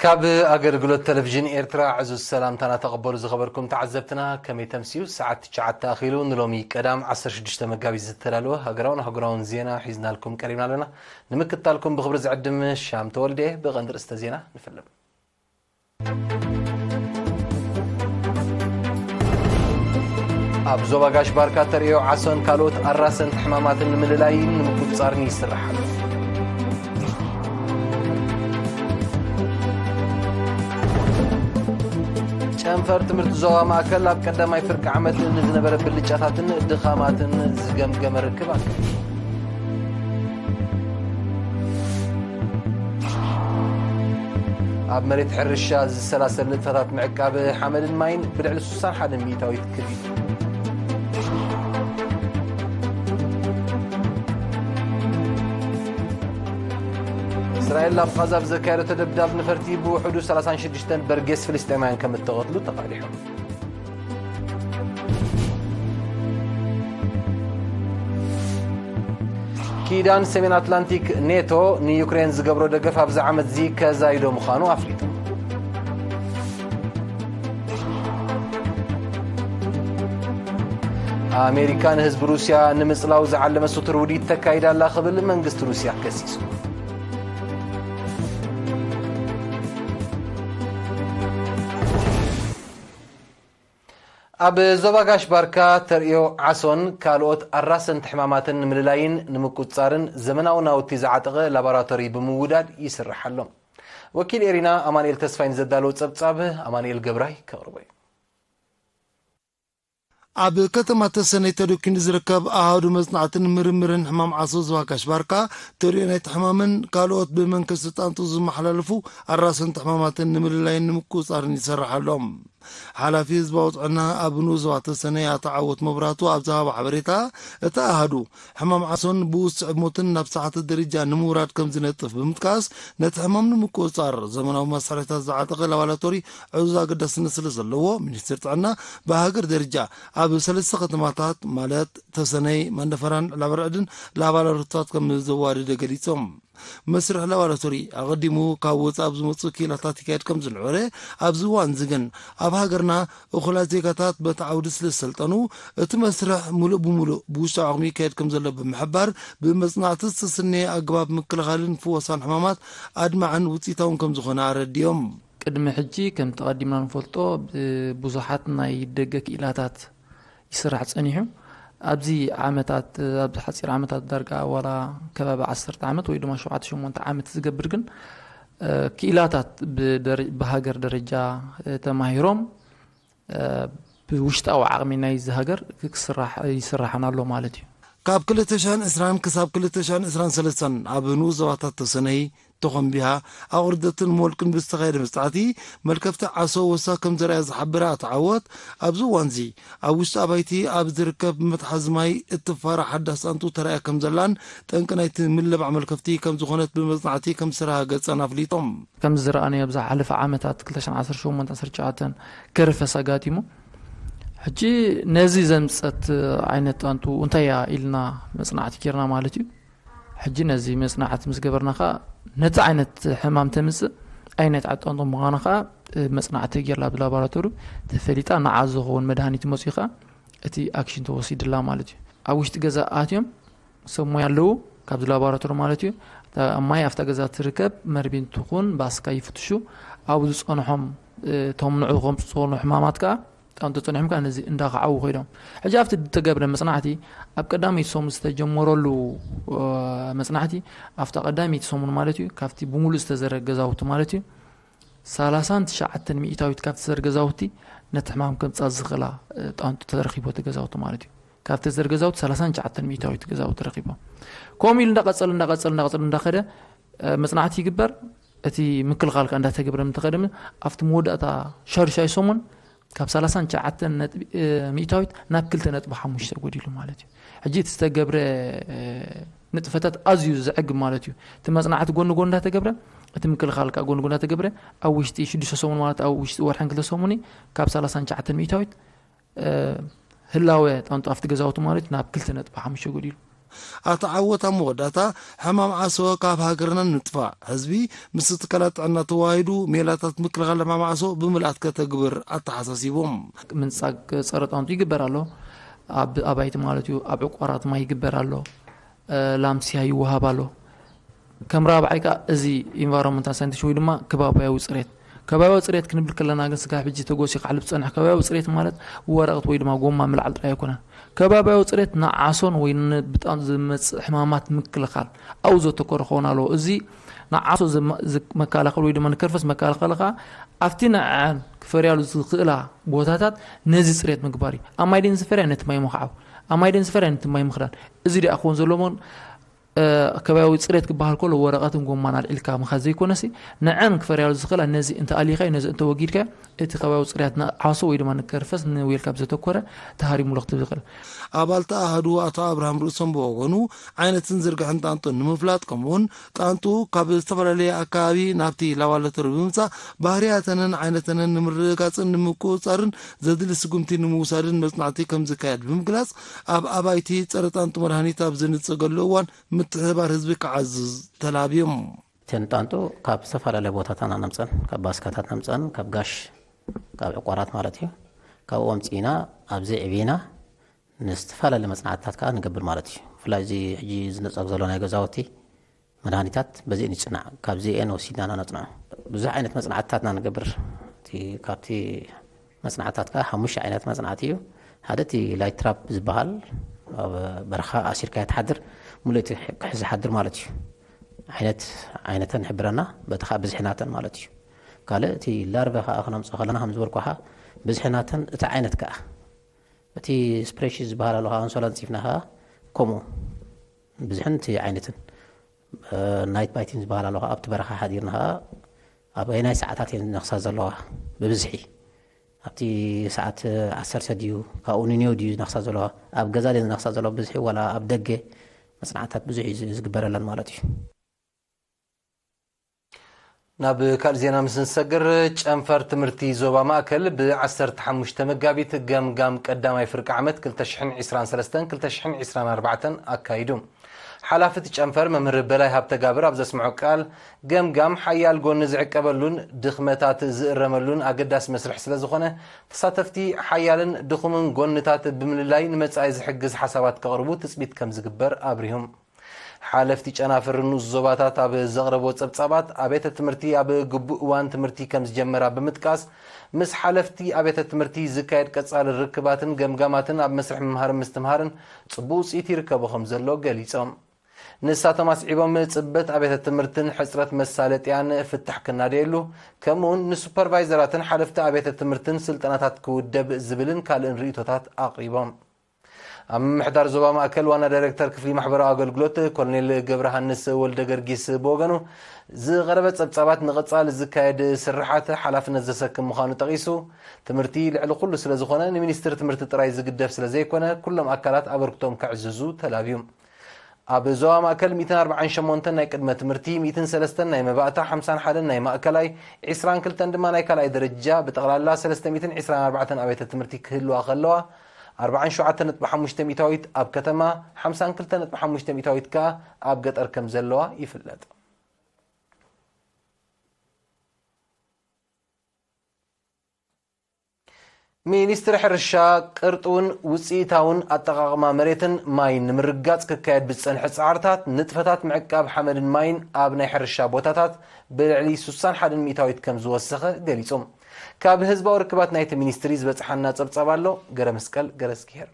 ካብ ኣገልግሎት ቴሌቪዥን ኤርትራ ዕዙዝ ሰላምታና ተቐበሉ ዝኸበርኩም ተዓዘብትና። ከመይ ተምስዩ? ሰዓት ትሽዓተ ኣኺሉ ንሎሚ ቀዳም ዓሰርተ ሽዱሽተ መጋቢት ዝተዳለወ ሃገራውን ኣህጉራውን ዜና ሒዝናልኩም ቀሪብና ኣለና። ንምክትታልኩም ብኽብሪ ዝዕድም ሻም ተወልደ። ብቐንዲ ርእስተ ዜና ንፈልም። ኣብ ዞባ ጋሽ ባርካ ተርእዮ ዓሶን ካልኦት ኣራሰንቲ ሕማማትን ንምልላይን ንምቁጽጻርን ይስራሕ ኣሎ። ጨንፈር ትምህርቲ ዞባ ማእከል ኣብ ቀዳማይ ፍርቂ ዓመት ንዝነበረ ብልጫታትን ድኻማትን ዝገምገመ ርክብ ኣካይዱ። ኣብ መሬት ሕርሻ ዝሰላሰል ንጥፈታት ምዕቃብ ሓመድን ማይን ብልዕሊ ስሳን ሓደን ሚእታዊት ክብ ኢሉ። እስራኤል ኣብ ቓዛ ብዘካየደቶ ደብዳብ ነፈርቲ ብውሕዱ ሰላሳን ሽዱሽተን በርጌስ ፍልስጤማውያን ከም እተቐትሉ ተቓሊሑ። ኪዳን ሰሜን ኣትላንቲክ ኔቶ ንዩክሬን ዝገብሮ ደገፍ ኣብዚ ዓመት እዚ ከዛይዶ ምዃኑ ኣፍሊጡ። ኣሜሪካ ንህዝቢ ሩስያ ንምጽላው ዝዓለመ ስቱር ውዲት ተካይዳ ኣላ ክብል መንግስቲ ሩስያ ከሲሱ። ኣብ ዞባ ጋሽ ባርካ ተርእዮ ዓሶን ካልኦት ኣራሰንቲ ሕማማትን ንምልላይን ንምቁጽጻርን ዘመናዊ ናውቲ ዝዓጠቐ ላቦራቶሪ ብምውዳድ ይስራሕ ኣሎ። ወኪል ኤሪና ኣማኑኤል ተስፋይ ንዘዳለዎ ጸብጻብ ኣማኑኤል ገብራይ ከቕርቦ እዩ። ኣብ ከተማ ተሰነይ ተደኪኑ ዝርከብ ኣሃዱ መጽናዕትን ምርምርን ሕማም ዓሶ ዞባ ጋሽ ባርካ ተርእዮ ናይቲ ሕማምን ካልኦት ብመንከስቲ ጣንጡ ዝመሓላለፉ ኣራሰንቲ ሕማማትን ንምልላይን ንምቁጽጻርን ይሰርሕ ኣሎ። ሓላፊ ህዝባዊ ጥዕና ኣብ ንኡስ ዞባ ተሰነይ ኣቶ ዓወት መብራቱ ኣብ ዝሃቦ ሓበሬታ፣ እቲ ኣሃዱ ሕማም ዓሶን ብኡስ ስዕብ ሞትን ናብ ዝሰሓተ ደረጃ ንምውራድ ከም ዝነጥፍ ብምጥቃስ፣ ነቲ ሕማም ንምቁጽጻር ዘመናዊ መሳርሒታት ዝዓጠቐ ላቦራቶሪ ዕዙዝ ኣገዳስነት ስለ ዘለዎ፣ ሚኒስትሪ ጥዕና ብሃገር ደረጃ ኣብ ሰለስተ ከተማታት ማለት ተሰነይ፣ መንደፈራን ላበርዕድን ላቦራቶሪታት ከም ዘዋደደ ገሊጾም። መስርሕ ላቦራቶሪ ኣቐዲሙ ካብ ወጻኢ ኣብ ዝመጹ ክኢላታት ይካየድ ከም ዝነበረ፣ ኣብዚ እዋን እዚ ግን ኣብ ሃገርና እኹላት ዜጋታት በቲ ዓውዲ ስለ ዝሰልጠኑ፣ እቲ መስርሕ ምሉእ ብምሉእ ብውሽጣዊ ዓቕሚ ይካየድ ከም ዘሎ ብምሕባር፣ ብመጽናዕቲ ዝተስነየ ኣገባብ ምክልኻልን ፍወሳን ሕማማት ኣድማዕን ውጽኢታውን ከም ዝኾነ ኣረዲኦም። ቅድሚ ሕጂ ከምቲ ቀዲምና ንፈልጦ ብብዙሓት ናይ ደገ ክኢላታት ይስራሕ ጸኒሑ። ኣብዚ ዓመታት፣ ኣብዚ ሓጺር ዓመታት ዳርጋ ዋላ ከባቢ ዓሰርተ ዓመት ወይ ድማ ሸውዓተ ሸሞንተ ዓመት ዝገብር ግን፣ እ፣ ክኢላታት ብደረ-፣ ብሃገር ደረጃ፣ እ፣ ተማሂሮም፣ እ፣ ብውሽጣዊ ዓቕሚ ናይዚ ሃገር ክስራሕ፣ ይስራሕን ኣሎ ማለት እዩ። ካብ ክልተ ሽሕን ዕስራን ክሳብ ክልተ ሽሕን ዕስራን ሰለስተን ኣብ ንኡስ ዞባታት ተሰነይ፣ ተኾምቢሃ፣ ኣቑርደትን ሞልቅን ብዝተኻየደ መጽናዕቲ፣ መልከፍቲ ዓሶ ወሳ ከም ዘርኣያ ዝሓበረ ኣቶ ዓወት፣ ኣብዚ እዋንዚ ኣብ ውሽጢ ኣባይቲ ኣብ ዝርከብ መትሓዚ ማይ እትፋራ ሓዳስ ጣንጡ ተራእያ ከም ዘላን ጠንቂ ናይቲ ምልባዕ መልከፍቲ ከም ዝኾነት ብመጽናዕቲ ከም ዝተረጋገጸን ኣፍሊጦም። ከም ዝረኣናዮ ኣብ ዝሓለፈ ዓመታት ክልተ ሽሕን ዓሰርተ ሸሞንተን ዓሰርተ ትሽዓተን ከርፈስ ኣጋጢሙ። ሕጂ ነዚ ዘምጸት ዓይነት ጣንጡ እንታይ እያ ኢልና መጽናዕቲ ጌርና ማለት እዩ። ሕጂ ነዚ መጽናዕቲ ምስ ገበርና ኸኣ ነቲ ዓይነት ሕማም ተምጽእ ኣይነት ዓጣንጦ ምዃና ኸኣ፣ እ፣ መጽናዕቲ ጌርላ ብላቦራቶሪ ተፈሊጣ፣ ንዓ ዝኸውን መድሃኒት መጺኡ ኸኣ እቲ ኣክሽን ተወሲድላ ማለት እዩ። ኣብ ውሽጢ ገዛ ኣትዮም ሰብ ሞያ ኣለዉ ካብዚ ላቦራቶሪ ማለት እዩ። እታ ማይ ኣብታ ገዛ ትርከብ መርቢን ትኹን ባስካ ይፍትሹ። ኣብ ዝጸንሖም፣ እ፣ እቶም ንዑ ከምጽኡ ዝኾኑ ሕማማት ከኣ ጣንጡ ጸኒሖም ከኣ ነዚ እንዳኸዓዉ ኮይዶም። ሕጂ ኣብቲ ዝተገብረ መጽናዕቲ ኣብ ቀዳመይቲ ሰሙን ዝተጀመረሉ፣ እ፣ መጽናዕቲ ኣብታ ቀዳመይቲ ሰሙን ማለት እዩ፣ ካብቲ ብምሉእ ዝተዘረ ገዛውቲ ማለት እዩ፣ ሰላሳን ትሽዓተን ሚእታዊት ካብቲ ዝተዘረ ገዛውቲ ነቲ ሕማም ከምጻ ዝኽእላ፣ እ፣ ጣንጡ ተረኺቡ እቲ ገዛውቲ ማለት እዩ። ካብቲ ዝተዘረ ገዛውቲ ሰላሳን ትሽዓተን ሚእታዊት ገዛውቲ ተረኺቦም። ከምኡ ኢሉ እንዳቐጸለ፣ እንዳቐጸለ፣ እንዳቐጸለ እንዳኸደ፣ እ፣ መጽናዕቲ ይግበር። እቲ ምክልኻል ከኣ እንዳተገብረ ምተኸደ፣ ኣብቲ መወዳእታ ሻዱሻይ ሰሙን ካብ ሰላሳን ትሽዓተን ነጥቢ፣ እ፣ ሚእታዊት ናብ ክልተ ነጥቢ ሓሙሽተ ጎዲሉ ማለት እዩ። ሕጂ እቲ ዝተገብረ፣ እ፣ ንጥፈታት ኣዝዩ ዘዕግብ ማለት እዩ። እቲ መጽናዕቲ ጎኒ ጎኒ እንዳተገብረ፣ እቲ ምክልኻል ከኣ ጎኒ ጎኒ እንዳተገብረ፣ ኣብ ውሽጢ ሽዱሽተ ሰሙን ማለት ኣብ ውሽጢ ወርሕን ክልተ ሰሙን ካብ ሰላሳን ትሽዓተን ሚእታዊት፣ እ፣ ህላወ ጣንጡ ኣብቲ ገዛውቲ ማለት እዩ ናብ ክልተ ነጥቢ ሓሙሽተ ጎዲሉ። ኣቶ ዓወት ኣብ መወዳእታ፣ ሕማም ዓሶ ካብ ሃገርና ንጥፋእ፣ ህዝቢ ምስ ትካላት ጥዕና ተዋሂዱ ሜላታት ምክልኻል ሕማም ዓሶ ብምልኣት ከተግብር ኣተሓሳሲቦም። ምንጻግ ጸረ ጣንጡ ይግበር ኣሎ። ኣብ ኣባይቲ ማለት እዩ፣ ኣብ ዕቋራት ማይ ይግበር ኣሎ። ላምሲያ ይወሃብ ኣሎ። ከም ራብዓይ ከኣ እዚ ኢንቫይሮንመንታል ሳይንቲስት ወይ ድማ ከባብያዊ ጽሬት። ከባብያዊ ጽሬት ክንብል ከለና ግን ስጋብ ሕጂ ተጎሲኻ ልብ ዝጸንሕ ከባብያዊ ጽሬት ማለት ወረቐት ወይ ድማ ጎማ ምልዓል ጥራይ ኣይኮነን። ከባብያዊ ጽሬት ንዓሶን ወይ ንብጣም ዝመጽእ ሕማማት ምክልኻል ኣብኡ ዘተኮረ ክኸውን ኣለዎ። እዚ ንዓሶ ዘመ- ዝ- መከላኸል ወይ ድማ ንከርፈስ መከላኸል ከኣ ኣብቲ ንዐን ክፈርያሉ ዝኽእላ ቦታታት ነዚ ጽሬት ምግባር እዩ። ኣብ ማይ ደን ዝፈርያ ነቲ ማይ ምኽዓብ፣ ኣብ ማይ ደን ዝፈርያ ነቲ ማይ ምኽዳን። እዚ ደኣ ክኸውን ዘለዎን ከባቢያዊ ጽሬት ክበሃል ከሎ ወረቐትን ጎማን ኣልዒልካ ምኻድ ዘይኮነሲ፣ ንዐን ክፈርያሉ ዝኽእላ ነዚ እንተ ኣሊኻዮ፣ ነዚ እንተ ወጊድካዮ፣ እቲ ከባቢያዊ ጽሬት ንዓሶ ወይ ድማ ንከርፈስ ንዌልካፕ ዘተኮረ ተሃሪሙሉ ክትብል ዝኽእል። ኣባል ተኣሃዱ ኣቶ ኣብርሃም ርእሶም ብወገኑ ዓይነትን ዝርግሕን ጣንጡ ንምፍላጥ ከምኡውን ጣንጡ ካብ ዝተፈላለየ ኣካባቢ ናብቲ ላባላቶሪ ብምምጻእ ባህርያተንን ዓይነተንን ንምርግጋጽን ንምቁጽጻርን ዘድሊ ስጉምቲ ንምውሳድን መጽናዕቲ ከም ዝካየድ ብምግላጽ ኣብ ኣባይቲ ጸረ ጣንጡ መድሃኒት ኣብ ዝንጸገሉ እዋን ምትሕባር ህዝቢ ክዓዝዝ ተላብዮም። እተን ጣንጡ ካብ ዝተፈላለየ ቦታታት ነምፀን፣ ካብ ባስካታት ነምፀን፣ ካብ ጋሽ፣ ካብ ዕቋራት ማለት እዩ። ካብኡ ኣምፂእና ኣብዚ ዕቢና ንዝተፈላለየ መፅናዕትታት ከዓ ንገብር ማለት እዩ። ብፍላይ እዚ ሕጂ ዝነፀግ ዘሎ ናይ ገዛውቲ መድሃኒታት በዚ ንፅናዕ፣ ካብዚ እየን ወሲድና ነፅንዖ። ብዙሕ ዓይነት መፅናዕትታት ኢና ንገብር። እቲ ካብቲ መፅናዕታት ከዓ ሓሙሽተ ዓይነት መፅናዕቲ እዩ። ሓደ እቲ ላይት ትራፕ ዝበሃል ኣብ በረኻ ኣሲርካዮ ትሓድር፣ ሙሉእ እቲ ክሕዝ ሓድር ማለት እዩ። ዓይነት ዓይነተን ይሕብረና፣ በቲ ከዓ ብዝሒ ናተን ማለት እዩ። ካልእ እቲ ላርቨ ከዓ ክነምፅኦ ከለና ከም ዝበልኩኻ ብዝሒ ናተን እቲ ዓይነት ከዓ እቲ ስፕሬሺ ዝበሃል ኣሎ ከዓ ኣንሶላ ኣንፂፍና ከዓ ከምኡ ብዝሕን እቲ ዓይነትን ናይት ባይቲን ዝበሃል ኣሎ ከዓ ኣብቲ በረኻ ሓዲርና ከዓ ኣብ ኣየናይ ሰዓታት እየን ዝነኽሳ ዘለዋ ብብዝሒ ኣብቲ ሰዓት ዓሰርተ ድዩ ካብኡ ንንዮ ድዩ ዝነኽሳ ዘለዋ ኣብ ገዛ ድየን ዝነኽሳ ዘለዋ ብብዝሒ ዋላ ኣብ ደገ መፅናዕታት ብዙሕ እዩ ዝግበረለን ማለት እዩ። ናብ ካልእ ዜና ምስ ንሰግር፣ ጨንፈር ትምህርቲ ዞባ ማእከል ብ ዓሰርተ ሓሙሽተ መጋቢት ገምጋም ቀዳማይ ፍርቂ ዓመት ክልተ ሽሕን ዕስራን ሰለስተን ክልተ ሽሕን ዕስራን ኣርባዕተን ኣካይዱ። ሓላፊ እቲ ጨንፈር መምህር በላይ ሃብተጋብር ኣብ ዘስምዖ ቃል፣ ገምጋም ሓያል ጎኒ ዝዕቀበሉን ድኽመታት ዝእረመሉን ኣገዳሲ መስርሕ ስለ ዝኾነ፣ ተሳተፍቲ ሓያልን ድኹምን ጎንታት ብምልላይ ንመጻኢ ዝሕግዝ ሓሳባት ከቕርቡ ትጽቢት ከም ዝግበር ኣብሪሆም። ሓለፍቲ ጨናፍር ንኡስ ዞባታት ኣብ ዘቕረቦ ጸብጻባት፣ ኣብያተ ትምህርቲ ኣብ ግቡእ እዋን ትምህርቲ ከም ዝጀመራ ብምጥቃስ፣ ምስ ሓለፍቲ ኣብያተ ትምህርቲ ዝካየድ ቀጻሊ ርክባትን ገምጋማትን ኣብ መስርሕ ምምሃርን ምስትምሃርን ጽቡቕ ውጽኢት ይርከቦ ከም ዘሎ ገሊጾም። ንሳቶም ኣስዒቦም፣ ጽበት ኣብያተ ትምህርትን ሕጽረት መሳለጥያን ፍታሕ ክናደየሉ፣ ከምኡውን ንሱፐርቫይዘራትን ሓለፍቲ ኣብያተ ትምህርትን ስልጠናታት ክውደብ ዝብልን ካልእን ርእይቶታት ኣቕሪቦም። ኣብ ምምሕዳር ዞባ ማእከል ዋና ዳይሬክተር ክፍሊ ማሕበራዊ ኣገልግሎት ኮሎኔል ገብረሃንስ ወልደ ገርጊስ ብወገኑ፣ ዝቐረበ ጸብጻባት ንቐጻሊ ዝካየድ ስርሓት ሓላፍነት ዘሰክም ምዃኑ ጠቒሱ፣ ትምህርቲ ልዕሊ ኩሉ ስለ ዝኾነ፣ ንሚኒስትሪ ትምህርቲ ጥራይ ዝግደፍ ስለ ዘይኮነ፣ ኩሎም ኣካላት ኣበርክቶኦም ከዕዝዙ ተላብዩ። ኣብ ዞባ ማእከል ሚእትን ኣርባዓን ሸሞንተን ናይ ቅድመ ትምህርቲ፣ ሚእትን ሰለስተን ናይ መባእታ፣ ሓምሳን ሓደን ናይ ማእከላይ፣ ዕስራን ክልተን ድማ ናይ ካልኣይ ደረጃ፣ ብጠቕላላ ሰለስተ ሚእትን ዕስራን ኣርባዕተን ኣብያተ ትምህርቲ ክህልዋ ከለዋ፣ ኣርባዓን ሸውዓተን ነጥቢ ሓሙሽተ ሚእታዊት ኣብ ከተማ፣ ሓምሳን ክልተን ነጥቢ ሓሙሽተ ሚእታዊት ከኣ ኣብ ገጠር ከም ዘለዋ ይፍለጥ። ሚኒስትሪ ሕርሻ፣ ቅርጡውን ውጽኢታውን ኣጠቓቕማ መሬትን ማይን ንምርግጋጽ ክካየድ ብዝጸንሐ ጻዕርታት፣ ንጥፈታት ምዕቃብ ሓመድን ማይን ኣብ ናይ ሕርሻ ቦታታት ብልዕሊ ስሳን ሓደን ሚእታዊት ከም ዝወሰኸ ገሊጹ። ካብ ህዝባዊ ርክባት ናይቲ ሚኒስትሪ ዝበጽሓና ጸብጻብ ኣሎ። ገረመስቀል ገረዝጊሄር።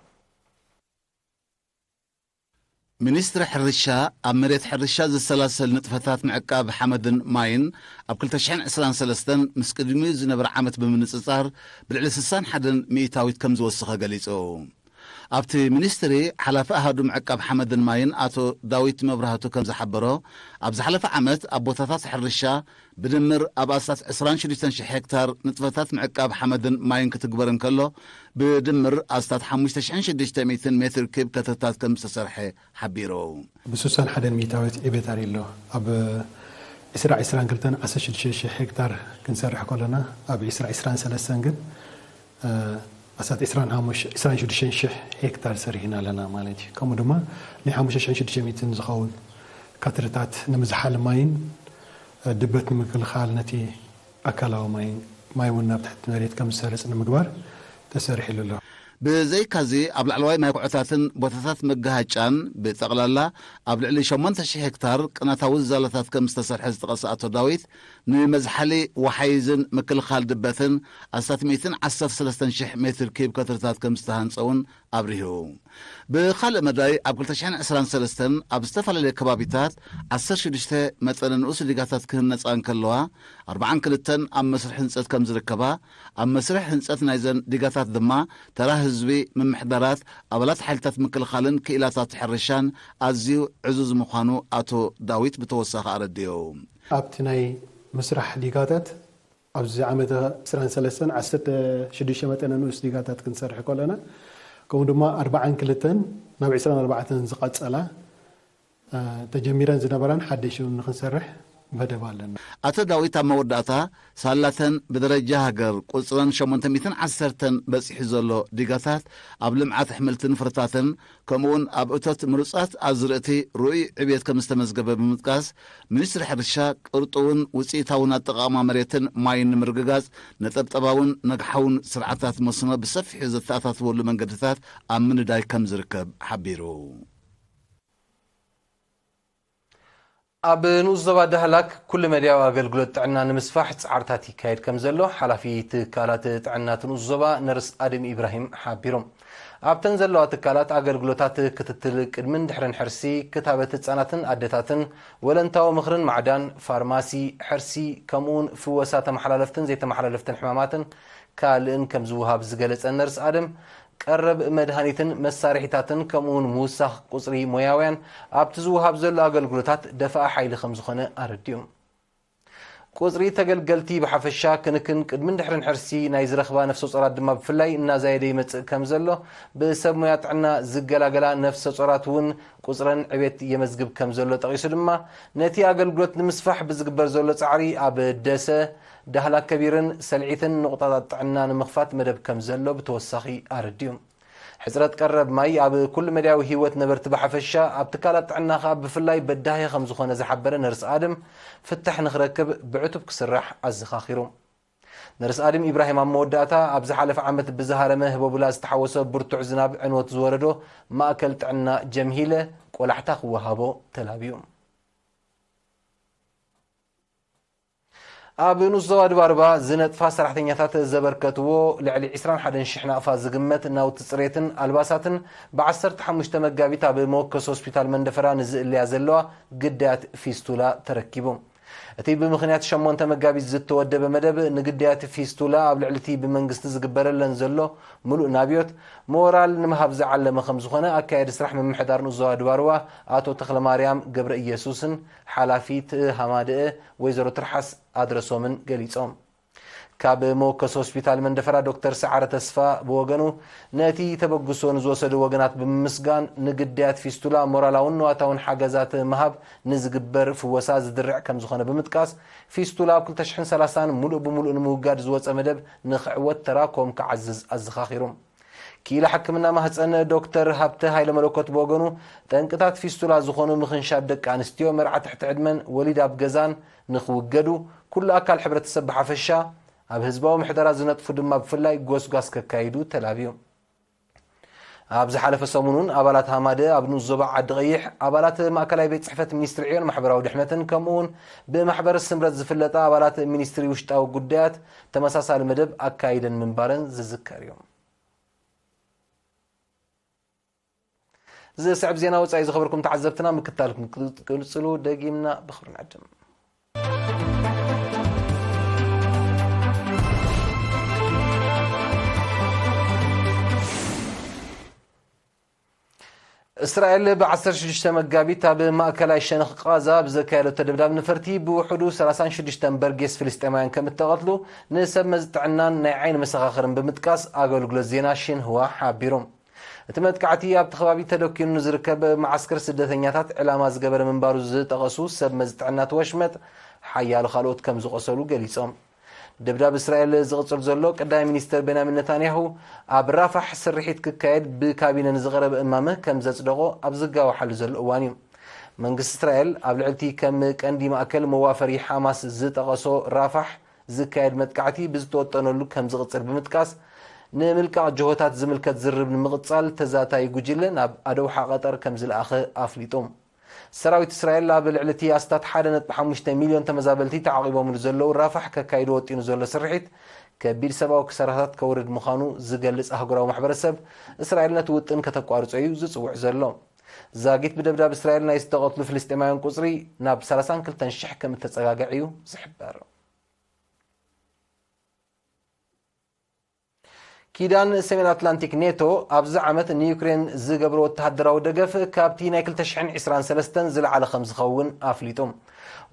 ሚኒስትሪ ሕርሻ፣ ኣብ መሬት ሕርሻ ዝሰላሰል ንጥፈታት ምዕቃብ ሓመድን ማይን ኣብ ክልተ ሽሕን ዕስራን ሰለስተን ምስ ቅድሚኡ ዝነበረ ዓመት ብምንጽጻር ብልዕሊ ስሳን ሓደን ሚእታዊት ከም ዝወሰኸ ገሊጹ። ኣብቲ ሚኒስትሪ፣ ሓላፊ ኣሃዱ ምዕቃብ ሓመድን ማይን ኣቶ ዳዊት መብራህቱ ከም ዝሓበሮ፣ ኣብ ዝሓለፈ ዓመት ኣብ ቦታታት ሕርሻ ብድምር ኣብ ኣስታት ዕስራን ሽዱሽተን ሽሕ ሄክታር ንጥፈታት ምዕቃብ ሓመድን ማይን ክትግበር እንከሎ፣ ብድምር ኣስታት ሓሙሽተ ሽሕን ሽዱሽተ ሚእትን ሜትር ኪብ ከተታት ከም ዝተሰርሐ ሓቢሩ። ብስሳን ሓደን ሚእታዊት ዕቤት ኣሎ። ኣብ ዕስራ ዕስራን ክልተን ዓሰርተ ሽዱሽተ ሽሕ ሄክታር ክንሰርሕ ከሎና፣ ኣብ ዕስራ ዕስራን ሰለስተን ግን፣ እ፣ ኣስታት ዕስራን ሓሙሽተ፣ ዕስራን ሽዱሽተን ሽሕ ሄክታር ሰሪሕና ኣለና ማለት እዩ። ከምኡ ድማ ናይ ሓሙሽተ ሽሕን ሽዱሽተ ሚእትን ዝኸውን ካትርታት ንምዝሓል ማይን ድበት ንምክልኻል ነቲ ኣካላዊ ማይ፣ ማይ እውን ናብ ትሕቲ መሬት ከም ዝሰርጽ ንምግባር ተሰሪሕሉ ኣሎ። ብዘይካዚ ኣብ ላዕለዋይ ማይ ኩዕታትን ቦታታት መጋሃጫን ብጠቕላላ ኣብ ልዕሊ ሸሞንተ ሽሕ ሄክታር ቅናታዊ ዝዛላታት ከም ዝተሰርሐ ዝጠቐሰ ኣቶ ዳዊት፣ ንመዝሓሊ ወሓይዝን ምክልኻል ድበትን ኣስታት ሚእትን ዓሰርተ ሰለስተን ሽሕ ሜትር ኪዩብ ከትርታት ከም ዝተሃንጸ እውን ኣብሪሁ። ብኻልእ መዳይ ኣብ ክልተ ሽሕን ዕስራን ሰለስተን ኣብ ዝተፈላለየ ከባቢታት ዓሰርተ ሽዱሽተ መጠነ ንኡስ ዲጋታት ክህነጻ እንከለዋ፣ ኣርባዓን ክልተን ኣብ መስርሕ ህንጸት ከም ዝርከባ፣ ኣብ መስርሕ ህንጸት ናይዘን ዲጋታት ድማ ተራ ህዝቢ፣ ምምሕዳራት፣ ኣባላት ሓይልታት ምክልኻልን ክኢላታት ሕርሻን ኣዝዩ ዕዙዝ ምዃኑ ኣቶ ዳዊት ብተወሳኺ ኣረዲኡ። ኣብቲ ናይ ምስራሕ ዲጋታት ኣብዚ ዓመተ ዕስራን ሰለስተን ዓሰርተ ሽዱሽተ መጠነ ንኡስ ዲጋታት ክንሰርሕ ከለና፣ ከምኡ ድማ ኣርባዓን ክልተን ናብ ዕስራን ኣርባዕተን ዝቐጸላ፣ እ፣ ተጀሚረን ዝነበራን ሓደሽን ንክንሰርሕ መደብ ኣለና። ኣቶ ዳዊት ኣብ መወዳእታ፣ ሳላተን ብደረጃ ሃገር ቁጽረን ሸሞንተ ሚእትን ዓሰርተን በጺሑ ዘሎ ዲጋታት ኣብ ልምዓት ኣሕምልትን ፍርታትን፣ ከምኡውን ኣብ እቶት ምሩጻት ኣዝርእቲ ርኡይ ዕብየት ከም ዝተመዝገበ ብምጥቃስ፣ ሚኒስትሪ ሕርሻ ቅርጡውን ውጽኢታውን ኣጠቓቕማ መሬትን ማይን ንምርግጋጽ፣ ነጠብጠባውን ነግሓውን ስርዓታት መስኖ ብሰፊሑ ዘተኣታትወሉ መንገድታት ኣብ ምንዳይ ከም ዝርከብ ሓቢሩ። ኣብ ንኡስ ዞባ ዳህላክ ኩሉ መድያዊ ኣገልግሎት ጥዕና ንምስፋሕ ጻዕርታት ይካየድ ከም ዘሎ ሓላፊ ትካላት ጥዕና እቲ ንኡስ ዞባ ነርስ ኣደም ኢብራሂም ሓቢሮም። ኣብተን ዘለዋ ትካላት ኣገልግሎታት ክትትል ቅድምን ድሕርን ሕርሲ፣ ክታበት ህጻናትን ኣደታትን፣ ወለንታዊ ምኽርን ማዕዳን፣ ፋርማሲ፣ ሕርሲ፣ ከምኡውን ፍወሳ ተመሓላለፍትን ዘይተመሓላለፍትን ሕማማትን ካልእን ከም ዝወሃብ ዝገለጸ ነርስ ኣደም፣ ቀረብ መድሃኒትን መሳርሒታትን ከምኡውን ምውሳኽ ቁጽሪ ሞያውያን ኣብቲ ዝወሃብ ዘሎ ኣገልግሎታት ደፋኢ ሓይሊ ከም ዝኾነ ኣረዲኡ። ቁጽሪ ተገልገልቲ ብሓፈሻ ክንክን ቅድምን ድሕርን ሕርሲ ናይ ዝረኽባ ነፍሰ ጾራት ድማ ብፍላይ እናዛየደ ይመጽእ ከም ዘሎ፣ ብሰብ ሞያ ጥዕና ዝገላገላ ነፍሰ ጾራት እውን ቁጽረን ዕቤት የመዝግብ ከም ዘሎ ጠቒሱ ድማ፣ ነቲ ኣገልግሎት ንምስፋሕ ብዝግበር ዘሎ ጻዕሪ ኣብ ደሰ፣ ዳህላክ ከቢርን ሰልዒትን ንቑጣታት ጥዕና ንምኽፋት መደብ ከም ዘሎ ብተወሳኺ ኣረዲኡ። ሕጽረት ቀረብ ማይ ኣብ ኩሉ መድያዊ ህይወት ነበርቲ ብሓፈሻ፣ ኣብ ትካላት ጥዕና ከኣ ብፍላይ በዳሂ ከም ዝኾነ ዝሓበረ ነርስ ኣደም፣ ፍታሕ ንኽረክብ ብዕቱብ ክስራሕ ኣዘኻኺሩ። ነርስ ኣደም ኢብራሂም ኣብ መወዳእታ፣ ኣብ ዝሓለፈ ዓመት ብዝሃረመ ህቦብላ ዝተሓወሰ ብርቱዕ ዝናብ ዕንወት ዝወረዶ ማእከል ጥዕና ጀምሂለ ቆላሕታ ክወሃቦ ተላብዩ። ኣብ ንኡስ ዞባ ድባርባ ዝነጥፋ ሰራሕተኛታት ዘበርከትዎ ልዕሊ ዕስራን ሓደን ሽሕ ናቕፋ ዝግመት ናውቲ ጽሬትን ኣልባሳትን ብ ዓሰርተ ሓሙሽተ መጋቢት ኣብ መወከሲ ሆስፒታል መንደፈራ ንዝእለያ ዘለዋ ግዳያት ፊስቱላ ተረኪቡ። እቲ ብምኽንያት ሸሞንተ መጋቢት ዝተወደበ መደብ ንግዳያት ፊስቱላ ኣብ ልዕሊ እቲ ብመንግስቲ ዝግበረለን ዘሎ ምሉእ ናብዮት ሞራል ንምሃብ ዝዓለመ ከም ዝኾነ ኣካያዲ ስራሕ ምምሕዳር ንኡስ ዞባ ድባርባ ኣቶ ተኽለማርያም ገብረ ኢየሱስን ሓላፊት ሃማደአ ወይዘሮ ትርሓስ ኣድረሶምን ገሊጾም። ካብ መወከሲ ሆስፒታል መንደፈራ ዶክተር ሰዓረ ተስፋ ብወገኑ፣ ነቲ ተበግሶ ንዝወሰዱ ወገናት ብምምስጋን፣ ንግዳያት ፊስቱላ ሞራላውን ንዋታውን ሓገዛት ምሃብ ንዝግበር ፍወሳ ዝድርዕ ከም ዝኾነ ብምጥቃስ፣ ፊስቱላ ኣብ ክልተ ሽሕን ሰላሳን ሙሉእ ብሙሉእ ንምውጋድ ዝወጸ መደብ ንኽዕወት ተራኮም ክዓዝዝ ኣዘኻኺሩ። ክኢላ ሕክምና ማህፀን ዶክተር ሃብተ ሃይለ መለኮት ብወገኑ፣ ጠንቅታት ፊስቱላ ዝኾኑ ምኽንሻብ ደቂ ኣንስትዮ፣ መርዓ ትሕቲ ዕድመን ወሊድ ኣብ ገዛን ንኽውገዱ፣ ኩሉ ኣካል ሕብረተሰብ ብሓፈሻ፣ ኣብ ህዝባዊ ምሕደራ ዝነጥፉ ድማ ብፍላይ ጎስጓስ ከካይዱ ተላብዩ። ኣብ ዝሓለፈ ሰሙን እውን ኣባላት ሃማደ ኣብ ንኡስ ዞባ ዓዲ ቀይሕ፣ ኣባላት ማእከላይ ቤት ጽሕፈት ሚኒስትሪ ዕዮን ማሕበራዊ ድሕነትን ከምኡ እውን ብማሕበር ስምረት ዝፍለጣ ኣባላት ሚኒስትሪ ውሽጣዊ ጉዳያት ተመሳሳሊ መደብ ኣካይደን ምንባረን ዝዝከር እዩ። ዝስዕብ ዜና ወጻኢ ዝኸበርኩም ተዓዘብትና ምክታልኩም ክትቅጽሉ ደጊምና ብኽብሪ ንዕድም። እስራኤል ብ ዓሰርተ ሽዱሽተ መጋቢት ኣብ ማእከላይ ሸነኽ ቃዛ ብዘካየደቶ ደብዳብ ነፈርቲ ብውሕዱ ሰላሳን ሽዱሽተን በርጌስ ፍልስጤማውያን ከም እተቐትሉ ንሰብ መዚ ጥዕናን ናይ ዓይኒ መሰኻኽርን ብምጥቃስ ኣገልግሎት ዜና ሺንህዋ ሓቢሩ። እቲ መጥቃዕቲ ኣብቲ ከባቢ ተደኪኑ ንዝርከብ መዓስከር ስደተኛታት ዕላማ ዝገበረ ምንባሩ ዝጠቐሱ ሰብ መዚ ጥዕና እቲ ወሽመጥ፣ ሓያሎ ካልኦት ከም ዝቖሰሉ ገሊጾም። ደብዳብ እስራኤል ዝቕጽል ዘሎ፣ ቀዳማይ ሚኒስተር ቤንያሚን ነታንያሁ ኣብ ራፋሕ ስርሒት ክካየድ ብካቢነ ንዝቐረበ እማመ ከም ዘጽደቖ ኣብ ዝጋወሓሉ ዘሎ እዋን እዩ። መንግስቲ እስራኤል ኣብ ልዕሊ እቲ ከም ቀንዲ ማእከል መዋፈሪ ሓማስ ዝጠቐሶ ራፋሕ ዝካየድ መጥቃዕቲ ብዝተወጠነሉ ከም ዝቕጽል ብምጥቃስ፣ ንምልቃቕ ጅሆታት ዝምልከት ዝርርብ ንምቕጻል ተዛታዪ ጉጅለ ናብ ኣደውሓ ቀጠር ከም ዝለኣኸ ኣፍሊጡ። ሰራዊት እስራኤል ኣብ ልዕሊ እቲ ኣስታት ሓደ ነጥቢ ሓሙሽተ ሚልዮን ተመዛበልቲ ተዓቒቦምሉ ዘለዉ ራፋሕ ከካይዶ ወጢኑ ዘሎ ስርሒት ከቢድ ሰብኣዊ ክሳራታት ከውርድ ምዃኑ ዝገልጽ ኣህጉራዊ ማሕበረሰብ፣ እስራኤል ነቲ ውጥን ከተቋርጾ እዩ ዝጽውዕ ዘሎ። ዛጊት ብደብዳብ እስራኤል ናይ ዝተቐትሉ ፍልስጤማውያን ቁጽሪ ናብ ሰላሳን ክልተን ሽሕ ከም እተጸጋግዕ እዩ ዝሕበር። ኪዳን ሰሜን ኣትላንቲክ ኔቶ ኣብዚ ዓመት ንዩክሬን ዝገብሮ ወተሃደራዊ ደገፍ ካብቲ ናይ ክልተ ሽሕን ዕስራን ሰለስተን ዝለዓለ ከም ዝኸውን ኣፍሊጡ።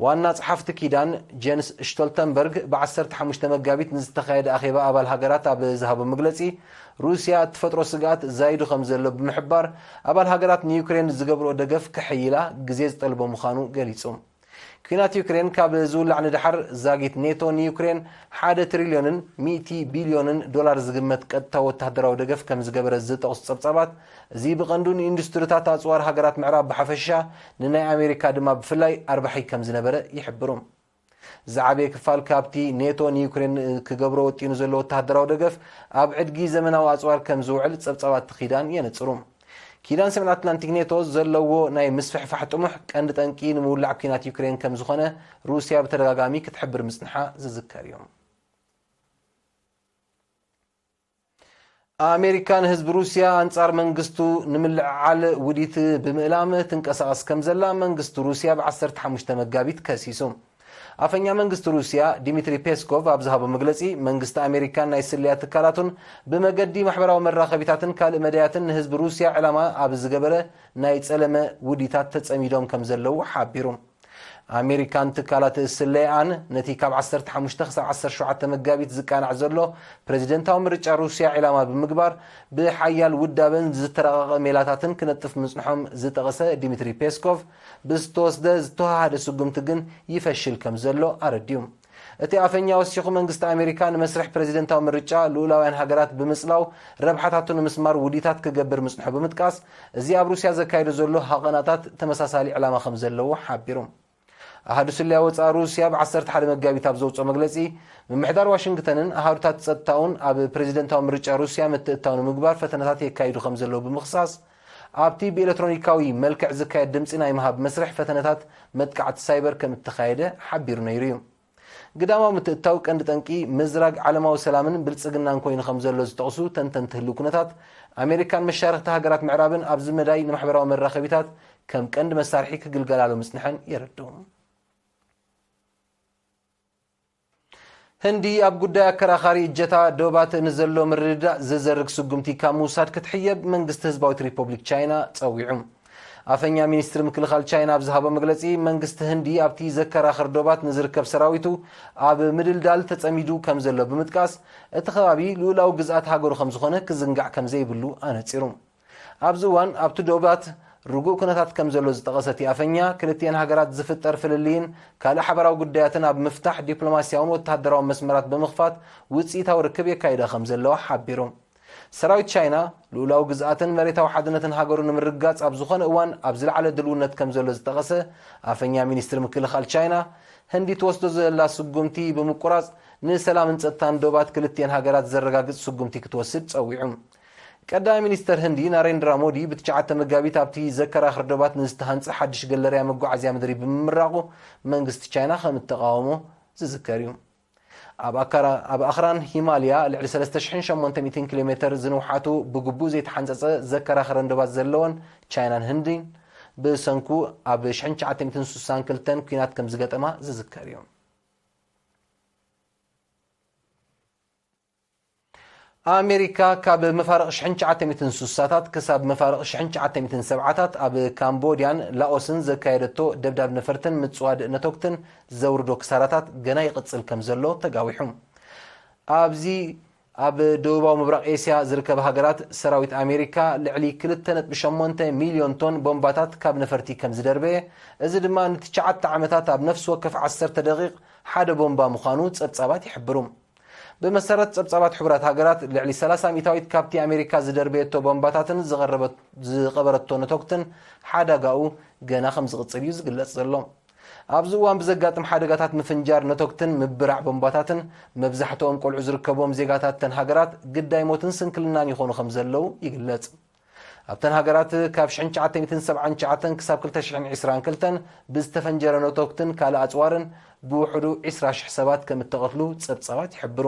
ዋና ጸሓፍቲ ኪዳን ጀንስ ስቶልተንበርግ ብዓሰርተ ሓሙሽተ መጋቢት ንዝተኻየደ ኣኼባ ኣባል ሃገራት ኣብ ዝሃቦ መግለጺ፣ ሩስያ እትፈጥሮ ስግኣት ዛይዱ ከም ዘሎ ብምሕባር፣ ኣባል ሃገራት ንዩክሬን ዝገብርኦ ደገፍ ከሐይላ ግዜ ዝጠልቦ ምዃኑ ገሊጹ። ኲናት ዩክሬን ካብ ዝውላዕ ንደሓር፣ ዛጊት ኔቶ ንዩክሬን ሓደ ትሪልዮንን ሚእቲ ቢልዮንን ዶላር ዝግመት ቀጥታዊ ወተሃደራዊ ደገፍ ከም ዝገበረ ዝጠቕሱ ጸብጻባት፣ እዚ ብቐንዱ ንኢንዱስትሪታት ኣጽዋር ሃገራት ምዕራብ ብሓፈሻ፣ ንናይ ኣሜሪካ ድማ ብፍላይ ኣርባሒ ከም ዝነበረ ይሕብሩ። ዝዓበየ ክፋል ካብቲ ኔቶ ንዩክሬን ክገብሮ ወጢኑ ዘሎ ወተሃደራዊ ደገፍ፣ ኣብ ዕድጊ ዘመናዊ ኣጽዋር ከም ዝውዕል ጸብጻባት እቲ ኪዳን የነጽሩ። ኪዳን ሰሜን ኣትላንቲክ ኔቶ ዘለዎ ናይ ምስፍሕፋሕ ጥሙሕ ቀንዲ ጠንቂ ንምውላዕ ኲናት ዩክሬን ከም ዝኾነ ሩስያ ብተደጋጋሚ ክትሕብር ምጽንሓ ዝዝከር እዩ። ኣሜሪካ ንህዝቢ ሩስያ ኣንጻር መንግስቱ ንምልዕዓል ውዲት ብምእላም ትንቀሳቐስ ከም ዘላ መንግስቲ ሩስያ ብ ዓሰርተ ሓሙሽተ መጋቢት ከሲሱ። ኣፈኛ መንግስቲ ሩስያ ዲሚትሪ ፔስኮቭ ኣብ ዝሃቦ መግለጺ፣ መንግስቲ ኣሜሪካን ናይ ስለያ ትካላቱን ብመገዲ ማሕበራዊ መራኸቢታትን ካልእ መዳያትን ንህዝቢ ሩስያ ዕላማ ኣብ ዝገበረ ናይ ጸለመ ውዲታት ተጸሚዶም ከም ዘለዉ ሓቢሩ። ኣሜሪካን ትካላት ስለያኣን ነቲ ካብ ዓሰርተ ሓሙሽተ ክሳብ ዓሰርተ ሸውዓተ መጋቢት ዝቃናዕ ዘሎ ፕረዚደንታዊ ምርጫ ሩስያ ዒላማ ብምግባር፣ ብሓያል ውዳበን ዝተረቐቐ ሜላታትን ክነጥፍ ምጽንሖም ዝጠቐሰ ዲሚትሪ ፔስኮቭ፣ ብዝተወስደ ዝተወሃሃደ ስጉምቲ ግን ይፈሽል ከም ዘሎ ኣረድዩ። እቲ ኣፈኛ ወሲኹ፣ መንግስቲ ኣሜሪካ ንመስርሕ ፕረዚደንታዊ ምርጫ ልኡላውያን ሃገራት ብምጽላው ረብሓታቱ ንምስማር ውዲታት ክገብር ምጽንሑ ብምጥቃስ፣ እዚ ኣብ ሩስያ ዘካይዶ ዘሎ ሃቐናታት ተመሳሳሊ ዕላማ ከም ዘለዎ ሓቢሩ። ኣሃዱ ስለያ ወጻኢ ሩስያ ብ ዓሰርተ ሓደ መጋቢት ኣብ ዘውጽኦ መግለጺ፣ ምምሕዳር ዋሽንግተንን ኣሃዱታት ጸጥታኡን ኣብ ፕረዚደንታዊ ምርጫ ሩስያ ምትእትታው ንምግባር ፈተነታት የካይዱ ከም ዘለዉ ብምኽሳስ፣ ኣብቲ ብኤሌክትሮኒካዊ መልክዕ ዝካየድ ድምጺ ናይ ምሃብ መስርሕ ፈተነታት መጥቃዕቲ ሳይበር ከም እተኻየደ ሓቢሩ ነይሩ እዩ። ግዳማዊ ምትእትታው ቀንዲ ጠንቂ ምዝራግ ዓለማዊ ሰላምን ብልጽግናን ኮይኑ ከም ዘሎ ዝጠቕሱ ተንተንቲ ህልው ኩነታት፣ ኣሜሪካን መሻርኽቲ ሃገራት ምዕራብን ኣብዚ መዳይ ንማሕበራዊ መራኸቢታት ከም ቀንዲ መሳርሒ ክግልገላሉ ምጽንሐን የረድኡ። ህንዲ ኣብ ጉዳይ ኣከራኻሪ እጀታ ዶባት ንዘሎ ምርድዳእ ዝዘርግ ስጉምቲ ካብ ምውሳድ ክትሕየብ መንግስቲ ህዝባዊት ሪፖብሊክ ቻይና ጸዊዑ። ኣፈኛ ሚኒስትሪ ምክልኻል ቻይና ኣብ ዝሃቦ መግለጺ፣ መንግስቲ ህንዲ ኣብቲ ዘከራኽር ዶባት ንዝርከብ ሰራዊቱ ኣብ ምድልዳል ተጸሚዱ ከም ዘሎ ብምጥቃስ፣ እቲ ከባቢ ልኡላዊ ግዝኣት ሃገሩ ከም ዝኾነ ክዝንጋዕ ከም ዘይብሉ ኣነጺሩ። ኣብዚ እዋን ኣብቲ ዶባት ርጉእ ኩነታት ከም ዘሎ ዝጠቐሰ እቲ ኣፈኛ፣ ክልቲኤን ሃገራት ዝፍጠር ፍልልይን ካልእ ሓበራዊ ጉዳያትን ኣብ ምፍታሕ ዲፕሎማስያውን ወተሃደራውን መስመራት ብምኽፋት ውጽኢታዊ ርክብ የካይዳ ከም ዘለዋ ሓቢሩ። ሰራዊት ቻይና ልኡላዊ ግዝኣትን መሬታዊ ሓድነትን ሃገሩ ንምርግጋጽ ኣብ ዝኾነ እዋን ኣብ ዝለዓለ ድልውነት ከም ዘሎ ዝጠቐሰ ኣፈኛ ሚኒስትሪ ምክልኻል ቻይና፣ ህንዲ ትወስዶ ዘላ ስጉምቲ ብምቁራጽ ንሰላምን ጸጥታን ዶባት ክልቲኤን ሃገራት ዘረጋግጽ ስጉምቲ ክትወስድ ጸዊዑ። ቀዳማይ ሚኒስተር ህንዲ ናሬንድራ ሞዲ ብትሽዓተ መጋቢት ኣብቲ ዘከራኽር ዶባት ንዝተሃንጸ ሓድሽ ገለርያ መጓዓዝያ ምድሪ ብምምራቑ መንግስቲ ቻይና ከም እተቓወሞ ዝዝከር እዩ። ኣብ ኣካራ-፣ ኣብ ኣኽራን ሂማልያ ልዕሊ ሰለስተ ሽሕን ሸሞንተ ሚእትን ኪሎ ሜተር ዝንውሓቱ ብግቡእ ዘይተሓንጸጸ ዘከራኽረን ዶባት ዘለወን ቻይናን ህንዲን ብሰንኩ ኣብ ሽሕን ትሽዓተ ሚእትን ስሳን ክልተን ኲናት ከም ዝገጠማ ዝዝከር እዩ። ኣሜሪካ ካብ መፋርቕ ሽሕን ትሽዓተ ሚእትን ስሳታት ክሳብ መፋርቕ ሽሕን ትሽዓተ ሚእትን ሰብዓታት ኣብ ካምቦድያን ላኦስን ዘካየደቶ ደብዳብ ነፈርትን ምጽዋድ ነቶግትን ዘውርዶ ክሳራታት ገና ይቕጽል ከም ዘሎ ተጋዊሑ። ኣብዚ ኣብ ደቡባዊ ምብራቕ ኤስያ ዝርከባ ሃገራት ሰራዊት ኣሜሪካ ልዕሊ ክልተ ነጥቢ ሸሞንተ ሚልዮን ቶን ቦምባታት ካብ ነፈርቲ ከም ዝደርበየ፣ እዚ ድማ ንትሽዓተ ዓመታት ኣብ ነፍሲ ወከፍ ዓሰርተ ደቂቕ ሓደ ቦምባ ምዃኑ ጸብጻባት ይሕብሩ። ብመሰረት ጸብጻባት ሕቡራት ሃገራት፣ ልዕሊ ሰላሳ ሚእታዊት ካብቲ ኣሜሪካ ዝደርበየቶ ቦምባታትን ዝቐረበት-፣ ዝቐበረቶ ነቶክትን ሓደጋኡ ገና ከም ዝቕጽል እዩ ዝግለጽ ዘሎ። ኣብዚ እዋን ብዘጋጥም ሓደጋታት ምፍንጃር ነቶክትን ምብራዕ ቦምባታትን፣ መብዛሕትኦም ቆልዑ ዝርከብዎም ዜጋታት ተን ሃገራት ግዳይ ሞትን ስንክልናን ይኾኑ ከም ዘለዉ ይግለጽ። ኣብተን ሃገራት ካብ ሽሕን ትሽዓተ ሚእትን ሰብዓን ትሽዓተን ክሳብ ክልተ ሽሕን ዕስራን ክልተን ብዝተፈንጀረ ነቶክትን ካልእ ኣጽዋርን ብውሕዱ ዕስራ ሽሕ ሰባት ከም እተቐትሉ ጸብጻባት ይሕብሩ።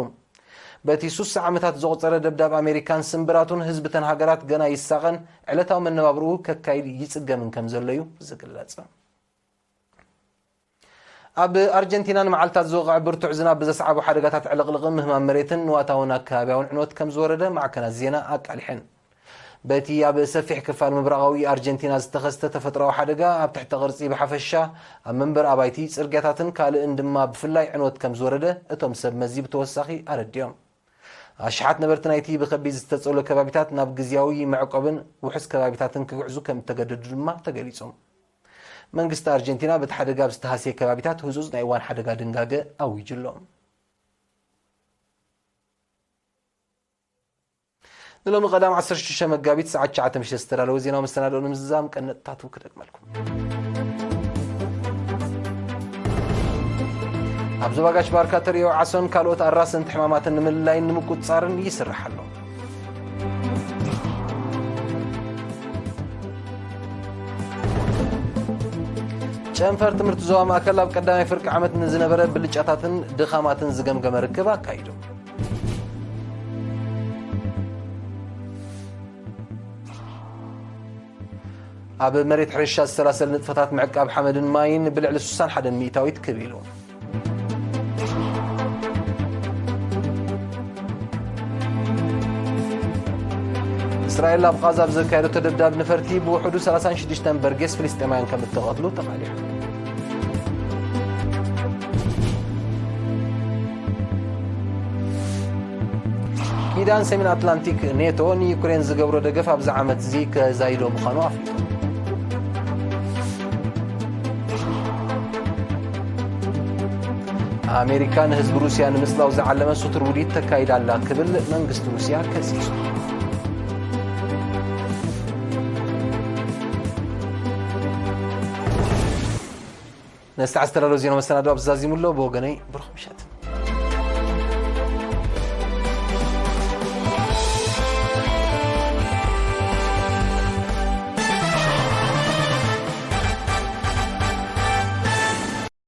በቲ ሱሳ ዓመታት ዘቑጸረ ደብዳብ ኣሜሪካን ስምብራቱን፣ ህዝቢ ተን ሃገራት ገና ይሳቐን፣ ዕለታዊ መነባብርኡ ከካይድ ይጽገምን ከም ዘሎ እዩ ዝግለጽ። ኣብ ኣርጀንቲና ንመዓልታት ዝወቕዐ ብርቱዕ ዝናብ ብዘስዓቦ ሓደጋታት ዕልቕልቕን ምህማም መሬትን ንዋታውን ኣከባቢያውን ዕንወት ከም ዝወረደ ማዕከናት ዜና ኣቃሊሐን። በቲ ኣብ ሰፊሕ ክፋል ምብራቓዊ ኣርጀንቲና ዝተኸስተ ተፈጥሮኣዊ ሓደጋ፣ ኣብ ትሕተ ቅርጺ ብሓፈሻ፣ ኣብ መንበር ኣባይቲ፣ ጽርግያታትን ካልእን ድማ ብፍላይ ዕንወት ከም ዝወረደ እቶም ሰብ መዚ ብተወሳኺ ኣረዲኦም። ኣሽሓት ነበርቲ ናይቲ ብከቢድ ዝተጸሎ ከባቢታት ናብ ግዝያዊ መዕቆብን ውሑስ ከባቢታትን ክግዕዙ ከም እተገደዱ ድማ ተገሊጹ። መንግስቲ ኣርጀንቲና በቲ ሓደጋ ኣብ ዝተሃስየ ከባቢታት ህጹጽ ናይ እዋን ሓደጋ ድንጋገ ኣዊጁ ኣሎ። ንሎሚ ቀዳም ዓሰርተ ሽዱሽተ መጋቢት ሰዓት ትሽዓተ ምሸት ዝተዳለወ ዜናዊ መሰናድኦ ንምዝዛም ቀንጥታቱ ክደግመልኩም። ኣብ ዞባ ጋሽ ባርካ ተርእዮ ዓሶን ካልኦት ኣራሰንቲ ሕማማትን ንምልላይን ንምቁጽጻርን ይስራሕ ኣሎ። ጨንፈር ትምህርቲ ዞባ ማእከል ኣብ ቀዳማይ ፍርቂ ዓመት ንዝነበረ ብልጫታትን ድኻማትን ዝገምገመ ርክብ ኣካይዱ። ኣብ መሬት ሕርሻ ዝሰላሰል ንጥፈታት ምዕቃብ ሓመድን ማይን ብልዕሊ ስሳን ሓደን ሚእታዊት ክብ ኢሉ። እስራኤል ኣብ ቓዛ ብዘካየደቶ ደብዳብ ነፈርቲ ብውሕዱ ሰላሳን ሽዱሽተን በርጌስ ፍልስጤማውያን ከም እተቐትሉ ተቓሊዑ። ኪዳን ሰሜን ኣትላንቲክ ኔቶ ንዩክሬን ዝገብሮ ደገፍ ኣብዚ ዓመት እዚ ከዛይዶ ምዃኑ ኣፍሊጡ። ኣሜሪካ ንህዝቢ ሩስያ ንምጽላው ዝዓለመ ስቱር ውዲት ተካይዳ ኣላ ክብል መንግስቲ ሩስያ ከሲሱ። ነዚ ዝተዳለወ ዜና መሰናዶ ኣብዚ ዛዚሙ ኣሎ። ብወገነይ ብሩኽ ምሸት።